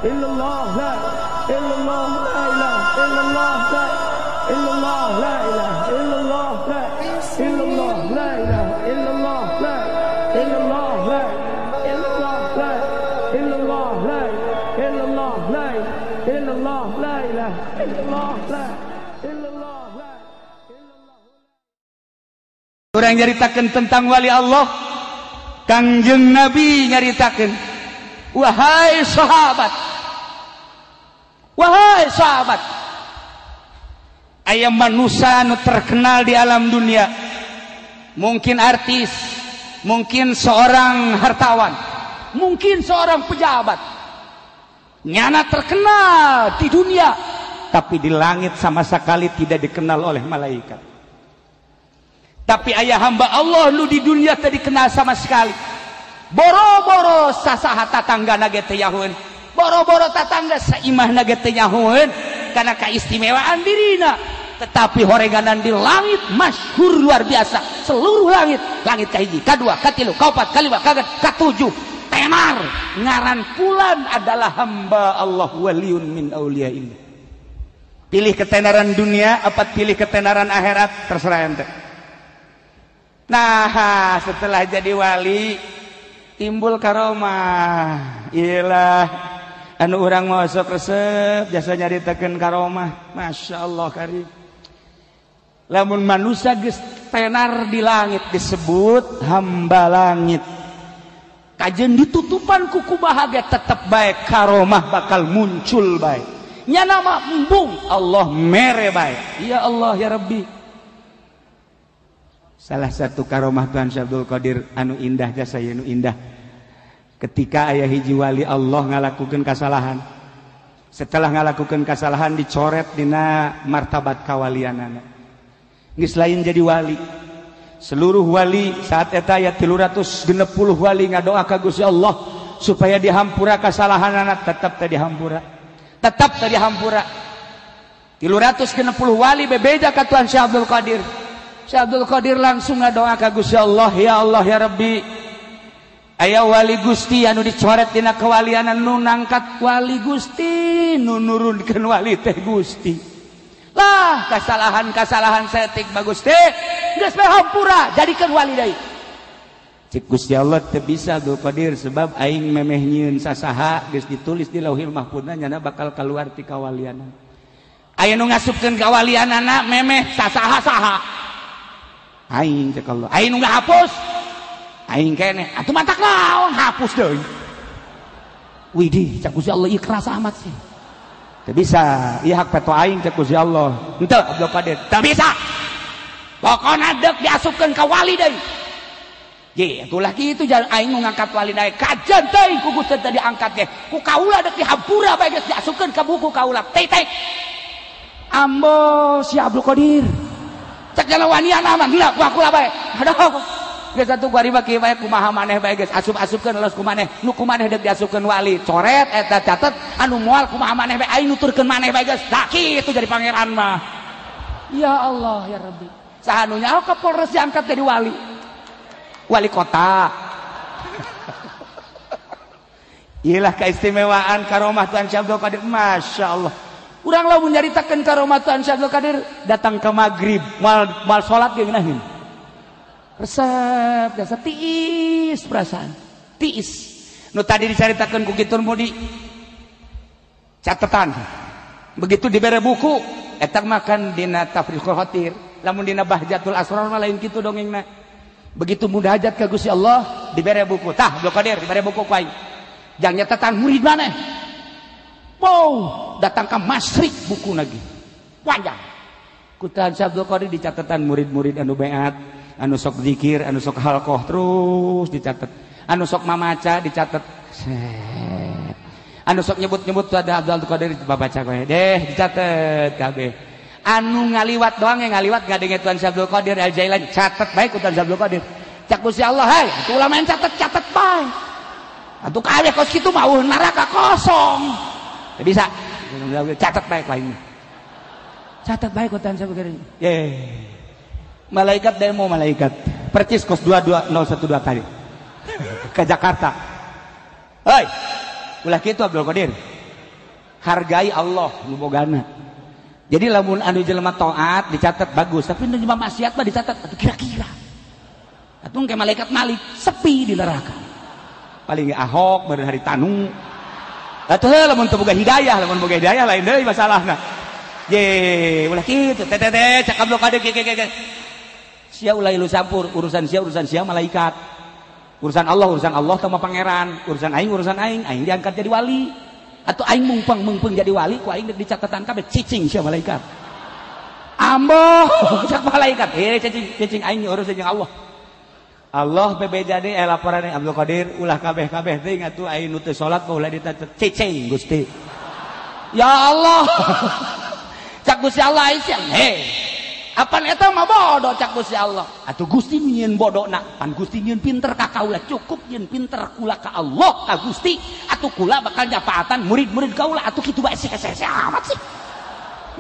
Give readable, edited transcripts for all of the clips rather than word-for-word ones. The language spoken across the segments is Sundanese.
illallah la illallah la ilaha illallah la illallah la ilaha illallah la illallah la ilaha illallah la illallah la illallah la illallah la illallah la illallah la ilaha illallah la illallah la illallah. Urang nyaritakeun tentang wali Allah, Kangjeng Nabi nyaritakeun, wahai sahabat, wahai sahabat, aya manusia nu terkenal di alam dunia, mungkin artis, mungkin seorang hartawan, mungkin seorang pejabat, nyana terkenal di dunia, tapi di langit sama sekali tidak dikenal oleh malaikat. Tapi ayah hamba Allah lu di dunia tadi dikenal sama sekali. Boro-boro sasaha tatangga nage teu nyahoeun, boro-boro tatangga saimah nage teu nyahoeun karena keistimewaan dirina. Tetapi horeganan di langit masyhur luar biasa, seluruh langit, langit kahiji, kadua, katilu, kaopat, kalima, kagenep, katujuh, tenar ngaran pulan adalah hamba Allah waliun min auliyaillah. Pilih ketenaran dunia apa pilih ketenaran akhirat, terserah ente. Nah, setelah jadi wali timbul karomah. Iyalah, anu urang mau sok resep jasa nyaritakeun karomah. Masya Allah karim. Lamun manusia geus tenar di langit disebut hamba langit. Kajen ditutupan kuku bahagia tetep baik karomah bakal muncul baik. Nya nama embung Allah mere baik. Ya Allah ya Rabbi. Salah satu karomah Tuhan Syekh Abdul Qadir anu indah jasa anu indah. Ketika aya hiji wali Allah ngalakukeun kasalahan. Setelah ngalakukeun kasalahan dicoret dina martabat kawalianana. Geus lain jadi wali. Seluruh wali saat eta aya 360 wali ngadoa ka Gusti Allah supaya dihampura kasalahanana, tetep teh dihampura. Tetep teh dihampura. 360 wali bebeja ka Tuhan Syekh Abdul Qadir. Syekh Abdul Qadir langsung ngadoa ka Gusti Allah, ya Allah ya Rabbi, aya wali Gusti anu dicoret dina kewalianan, nu nangkat wali Gusti, nu nurunkeun wali teh Gusti. Lah kasalahan-kasalahan saeutik mah Gusti, geus bae hampura, jadikeun wali deui. Cik Gusti Allah teu bisa Abdul Qadir sebab aing memeh nyieun sasaha geus ditulis di Lauhil Mahfuzna nyana bakal keluar ti kawalianan. Aya nu ngasupkeun kawalianana memeh sasaha-saha. Aing cek Allah, aing nu ngahapus, aing keneh, atuh matak naon hapus deui. Widih, cek Gusti Allah ieu keras amat sih. Teu bisa, ieu hak peto aing cek Gusti Allah. Henteu Abdul Qadir, teu bisa. Pokona deuk diasupkeun ka wali deui. Ye, atuh lah kitu jalan aing nu ngangkat wali deui. Kajen teuing ku Gusti teu diangkat ge. Ku kaula deuk dihampura bae geus diasupkeun ka buku kaula. Tetek. Ambo si Abdul Qadir. Cek jalan wanian aman gila ku aku lah bae. Aduh. Geus atuh kuari mah kieu bae kumaha maneh bae geus asup-asupkeun los ku maneh. Nu ku maneh deuk diasupkeun wali. Coret eta catet anu moal kumaha maneh bae aing nuturkeun maneh bae geus. Tah kitu jadi pangeran mah. Ya Allah ya Rabbi. Saha nu nyaho ka Polres diangkat jadi wali. Wali kota. Iyalah keistimewaan karomah Tuhan Syekh Abdul Qadir. Masya Allah. Urang lamun nyaritakeun karomah Tuhan Syekh Abdul Qadir datang ke maghrib moal salat ge ngeunaheun. Resep jasa tiis perasaan. Tiis. Nu tadi dicaritakeun ku kitu mudi catatan. Begitu dibere buku eta makan dina Tafriqul Khatir, lamun dina Bahjatul Asrar mah lain kitu dongengna. Begitu munajat ka Gusti Allah dibere buku. Tah Abdul Qadir dibere buku ku aing. Jang nyatatan murid maneh. Wow, datang ke Masrik buku lagi. Panjang. Ku Tuhan Syekh Abdul Qadir dicatatan murid-murid anu beat, anu sok zikir, anu sok halqah terus dicatat. Anu sok mamaca dicatat. Set. Anu sok nyebut-nyebut ada Abdul Qadir babaca kowe. Deh dicatet kabeh. Anu ngaliwat doang yang ngaliwat ngadenge Tuhan Syekh Abdul Qadir Al Jailani catet bae ku Tuhan Syekh Abdul Qadir. Cak Gusti Allah, hei, atuh ulama yang catet-catet bae. Atuh kabeh kos kitu mah eueuh neraka kosong. Bisa catat baik lainnya, catat baik Tuhan saya begini. Malaikat demo malaikat percis kos 22012 kali ke Jakarta. Hei, ulah kitu Abdul Qadir. Hargai Allah nu bogana. Jadi lamun anu jelema taat dicatat bagus, tapi nu jelema maksiat mah dicatat atuh kira-kira. Atuh ke malaikat Malik sepi di neraka. Paling Ahok beureun hari tanu. Atuh lamun teu boga hidayah, lamun boga hidayah lain deui masalahna. Ye, ulah kitu teh teh teh cak Abdul Qadir ke ke ke. Sia ulah ilu campur, urusan sia malaikat. Urusan Allah sama pangeran, urusan aing, aing diangkat jadi wali. Atau aing mungpeng jadi wali, ku aing dicatatan kabeh cicing sia malaikat. Amboh cak malaikat, cicing aing urusan jeung Allah. Allah bebeja deui laporan Abdul Qadir ulah kabeh-kabeh teuing atuh aing nu teu salat mah ulah dicatet cicing Gusti. Ya Allah. Cak Gusti Allah aing sia. Heh. Apan eta mah bodoh cak Gusti Allah. Atuh Gusti nyieun bodona, pan Gusti nyieun pinter ka kaula, cukup nyieun pinter kula ka Allah ka Gusti. Atuh kula bakal nyapaatan murid-murid kaula atuh kitu bae sih amat sih.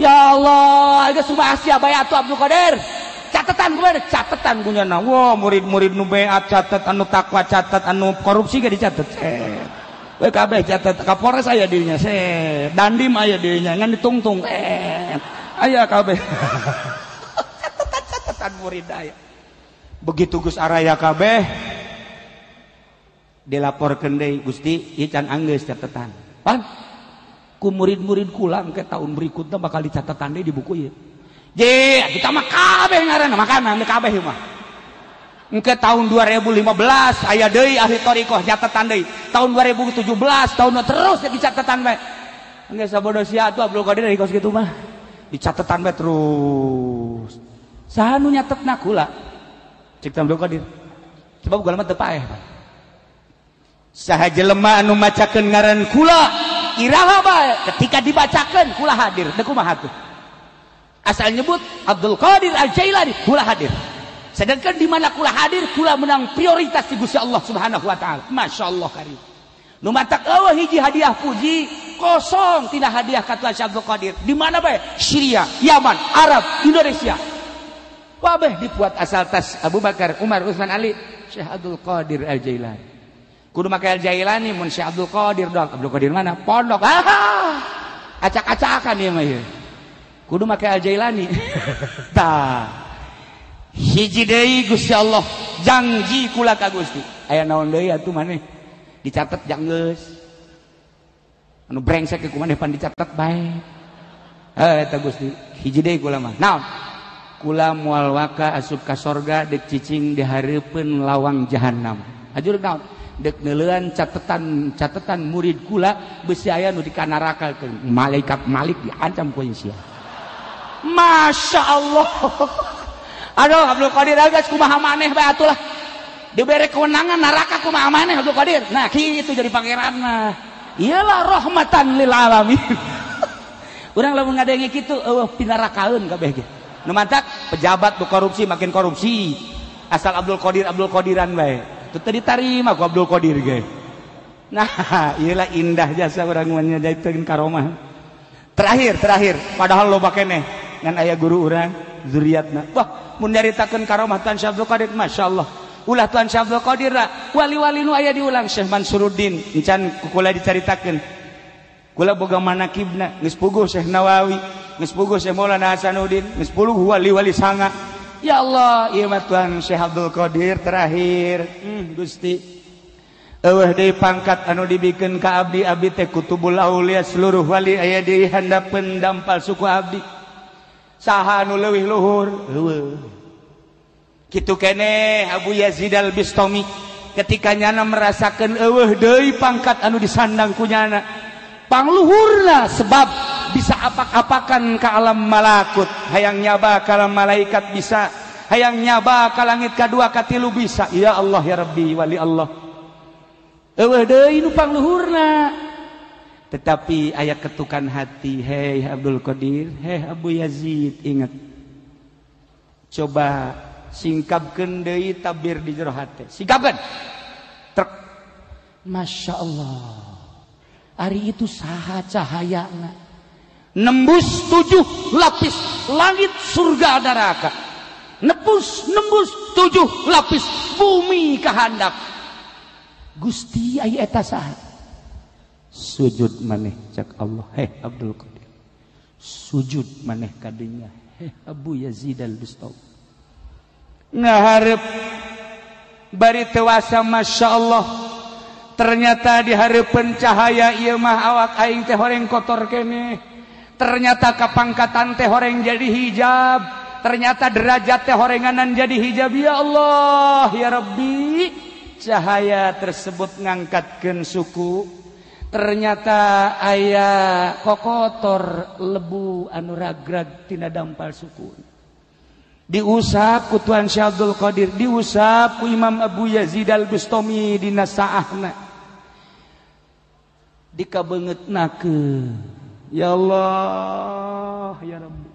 Ya Allah, geus kumaha sia bae atuh Abdul Qadir. Catatan kumaha catatan kunyana. Wah, murid-murid nu beat catat, anu takwa catat, anu korupsi ge dicatet. We kabeh catat, Kapolres aya dirinya, Dandim aya dirinya, ngan ditungtung. Aya kabeh. Catatan murid aya. Begitu Gus araya kabeh dilaporkeun deui Gusti, ieu can anggeus catatan. Pan ku murid-murid kula engke tahun berikutnya bakal dicatetan deui di buku ieu. Je, kita mah kabeh ngaranna makanan kabeh mah. Engke tahun 2015 aya deui ahli thariqah catetan deui. Tahun 2017 tahun terus dicatetan bae. Engke sabodo sia atuh Abdul Qadir kos kitu mah. Dicatetan bae terus. Saha nu nyatetna kula? Cek Abdul Qadir. Sebab kula mah teu paeh. Saha jelema anu macakeun ngaran kula, iraha bae ketika dibacakeun kula hadir. Deuk kumaha tuh? Asal nyebut Abdul Qadir Al-Jailani kula hadir. Sedangkan di mana kula hadir, kula menang prioritas di Gusti Allah Subhanahu wa taala. Masya Allah karim. Nu matak eueuh hiji hadiah puji kosong tina hadiah ka Tuan Syekh Abdul Qadir. Di mana bae? Syria, Yaman, Arab, Indonesia. Kabeh dibuat asal tas Abu Bakar, Umar, Utsman, Ali, Syekh Abdul Qadir Al-Jailani. Kudu make Al-Jailani mun Syekh Abdul Qadir doang. Abdul Qadir mana? Pondok. Ah, acak-acakan ieu mah ieu. Kudu make Al-Jailani. Tah. Hiji deui Gusti Allah janji kula ka Gusti. Aya naon deui atuh maneh? Dicatet janggeus. Anu brengsek ku maneh pan dicatet bae. Heuh eta Gusti, hiji deui kula mah. Naon? Kula moal waka asup ka sorga deuk cicing di hareupeun lawang jahanam. Ajur naon? Deuk neuleuan catatan murid kula beusi aya nu dikanarakakeun. Malaikat Malik diancam ku sia. Masya Allah. Aduh Abdul Qadir geus kumaha maneh bae atuh lah. Dibere kewenangan neraka kumaha maneh Abdul Qadir. Nah kitu jadi pangeran mah. Iyalah rahmatan lil alamin. Urang lamun ngadenge kitu eueuh pinarakaeun kabeh ge. Nu mantak pejabat nu korupsi makin korupsi. Asal Abdul Qadir Abdul Qadiran bae. Teu teu ditarima ku Abdul Qadir ge. Nah, iyalah indah jasa urang mah nyajaikeun karomah. Terakhir padahal loba keneh ngan aya guru urang zuriatna. Wah, mun nyaritakeun karomah Tuan Syekh Abdul Qadir, masyaallah. Ulah Tuan Syekh Abdul Qadir wali-wali nu aya diulang Syekh Mansuruddin encan kula dicaritakeun. Kula boga manakibna geus puguh Syekh Nawawi, geus puguh Syekh Maulana Hasanuddin, geus puguh wali-wali sanga. Ya Allah, ieu mah Tuan Syekh Abdul Qadir terakhir. Gusti. Eueuh deui pangkat anu dibikeun ka abdi, abdi teh kutubul aulia seluruh wali aya di handapeun dampal suku abdi. Saha anu leuwih luhur? Eueuh. Kitu keneh Abu Yazid Al-Bistami ketika nyana merasakeun eueuh deui pangkat anu disandang ku nyana. Pangluhurna sebab bisa apak-apakan ka alam malakut, hayang nyaba ka alam malaikat bisa, hayang nyaba ka langit kadua katilu bisa. Ya Allah ya Rabbi wali Allah. Eueuh deui nu pangluhurna. Tetapi aya ketukan hati, hei Abdul Qadir, hei Abu Yazid, ingat. Coba singkapkeun deui tabir di jero hate. Singkapkeun. Trek. Masya Allah. Ari itu saha cahayana. Nembus 7 lapis langit surga neraka. Nembus 7 lapis bumi kahandap. Gusti aya eta saha? Sujud maneh cak Allah, heh Abdul Qadir. Sujud maneh kadinya, heh Abu Yazid Al-Bistami. Ngaharep bari tewasa Masya Allah. Ternyata di hareupeun cahaya ieu mah awak aing teh horeng kotor keneh. Ternyata kapangkatan teh horeng jadi hijab. Ternyata derajat teh horenganan jadi hijab. Ya Allah, ya Rabbi. Cahaya tersebut ngangkatkeun suku. Ternyata aya kokotor lebu anu ragrag tina dampal suku. Diusap ku Tuan Syekh Abdul Qadir, diusap ku Imam Abu Yazid Al-Bustami dina saahna. Dikabeungeutnakeun. Ya Allah, ya Rabbi.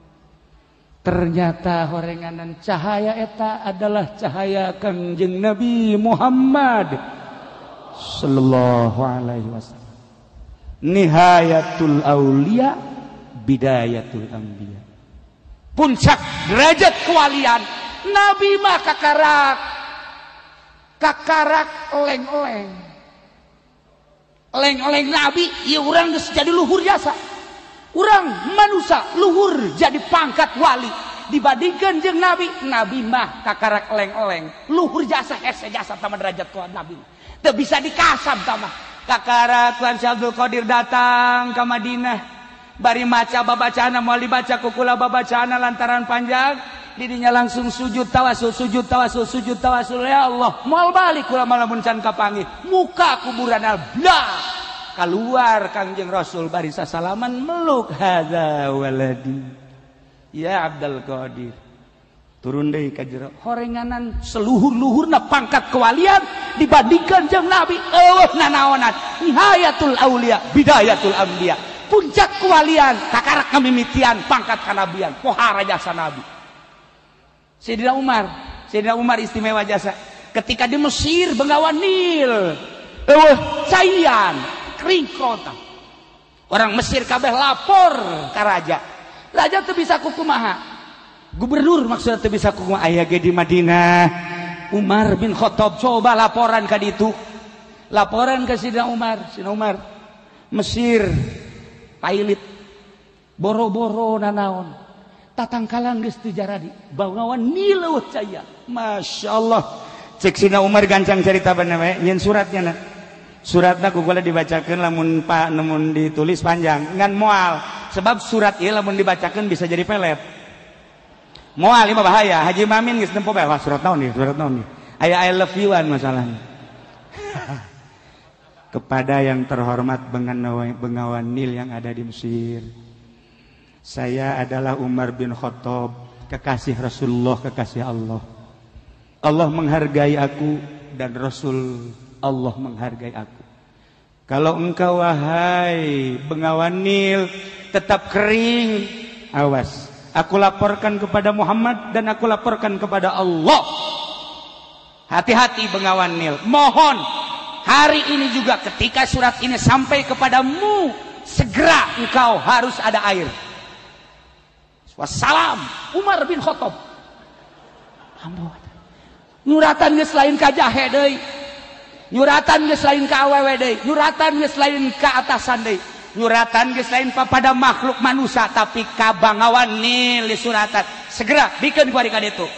Ternyata horenganan cahaya eta adalah cahaya Kangjeng Nabi Muhammad sallallahu alaihi wasallam. Nihayatul aulia bidayatul anbiya. Puncak derajat kewalian Nabi mah kakarak kakarak oleng-oleng. Oleng-oleng Nabi ieu urang geus jadi luhur jasa. Urang manusia luhur jadi pangkat wali dibandingkan jeung Nabi. Nabi mah kakarak oleng-oleng, luhur jasa hese jasa tama derajat kuat Nabi. Teu bisa dikasab tama. Kakara Tuan Syekh Abdul Qadir datang ke Madinah bari maca babacaana moal dibaca ku kula babacaana lantaran panjang didinya langsung sujud tawasul sujud tawasul sujud tawasul ya Allah moal balik kula malamun can kapanggih muka kuburan blah keluar Kangjeng Rasul bari sasalaman meluk hadza waladi ya Abdul Qadir turun deui ka jero horenganan seluhur-luhurna pangkat kewalian dibandingkan jeung Nabi eueuh nanaonan nihayatul aulia bidayatul anbiya puncak kewalian kakarak kamimitian pangkat kanabian pohara jasa Nabi. Sayyidina Umar, Sayyidina Umar istimewa jasa ketika di Mesir Bengawan Nil eueuh caian kering kota orang Mesir kabeh lapor ka raja, raja teu bisa kukumaha gubernur maksudnya teu bisa kumaha aya ge di Madinah Umar bin Khattab coba laporan ka ditu laporan ka Sidna Umar, Sidna Umar Mesir pailit boro-boro nanaon tatangkalan geus teu jaradi bangawan nileuh caya Masya Allah cek Sidna Umar gancang carita bener we nyeun suratnya na suratna ku kula dibacakeun lamun pak namun ditulis panjang ngan moal sebab surat ieu lamun dibacakeun bisa jadi pelet moal ieu bahaya Haji Mamin geus nempo bae wah surat naon ieu surat naon ieu aya I love you-an masalahna. Kepada yang terhormat Bengawan Nil yang ada di Mesir, saya adalah Umar bin Khattab, kekasih Rasulullah, kekasih Allah. Allah menghargai aku dan Rasul Allah menghargai aku. Kalau engkau wahai Bengawan Nil tetap kering, awas, aku laporkan kepada Muhammad dan aku laporkan kepada Allah. Hati-hati Bengawan Nil, mohon hari ini juga ketika surat ini sampai kepadamu, segera engkau harus ada air. Wassalam Umar bin Khattab. Nyuratan geus lain ka jahe deui, nyuratan geus lain ka awewe deui, nyuratan geus lain ka atasan deui, nyuratan geus lain papada makhluk manusia tapi ka Bangawan Nil disuratan. Segera bikeun ku ari ka ditu.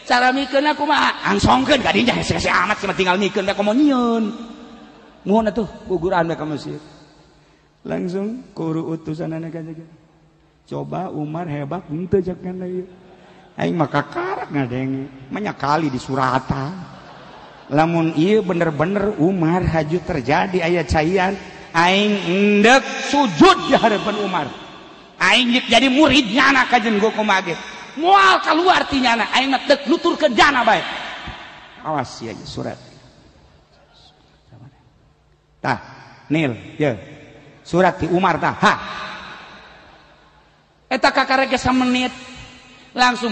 Cara mikeunna kumaha? Angsongkeun ka dinya hese-hese amat sih tinggal mikeun bae komo nyieun. Nuhun atuh guguran bae ka Mesir. Langsung kuru utusanana ka jaga. Coba Umar hebat henteu cek kana ieu. Aing mah kakarak ngadenge, banyak kali disuratan. Lamun ieu bener-bener Umar haju terjadi aya caian, aing endek sujud di hadapan Umar. Aing jadi murid nyana kajen gua kumaha ge. Moal keluar ti nyana, aing mah deuk nuturkeun jana bae. Awas ya surat. Tah, Nil, ye. Surat ti Umar tah. Ha. Eta kakarek ge samenit. Langsung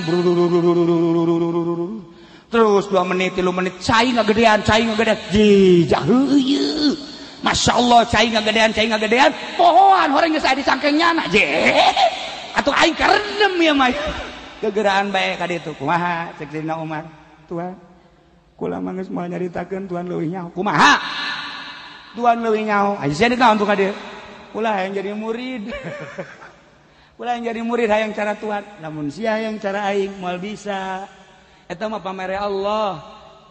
terus 2 menit 3 menit cai ngagedean jijah heueuh Masya Allah cai ngagedean pohoan horeng geus aya di cangkeng nyana je atuh aing karenem ieu mah gegeraan bae ka ditu kumaha cek Sayyidina Umar Tuhan kula mah geus moal nyaritakeun Tuhan leuwih nyaho kumaha Tuan leuwih nyaho. Aya sia naon tuh ka dieu? Ulah hayang jadi murid. Ulah yang jadi murid hayang cara Tuhan. Lamun sia hayang cara aing moal bisa. Eta mah pamere Allah.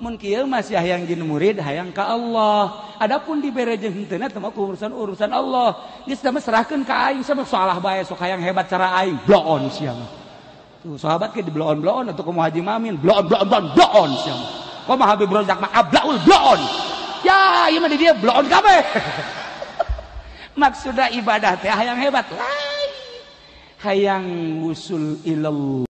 Mun kieu mah sia hayang jadi murid hayang ka Allah. Adapun dibere jeung henteu eta mah urusan-urusan Allah. Geus mah serahkeun ka aing sama salah bae sok hayang hebat cara aing. Bloon sia mah. Tuh sahabat ke di bloon-bloon atau kumaha Haji Mamin bloon bloon bloon bloon sia mah. Kumaha Habib Rozak mah ablaul bloon. Ya, ieu mah di dia bloon kabeh. Maksudna ibadah teh hayang hebat. Lain. Hayang wusul ilallah.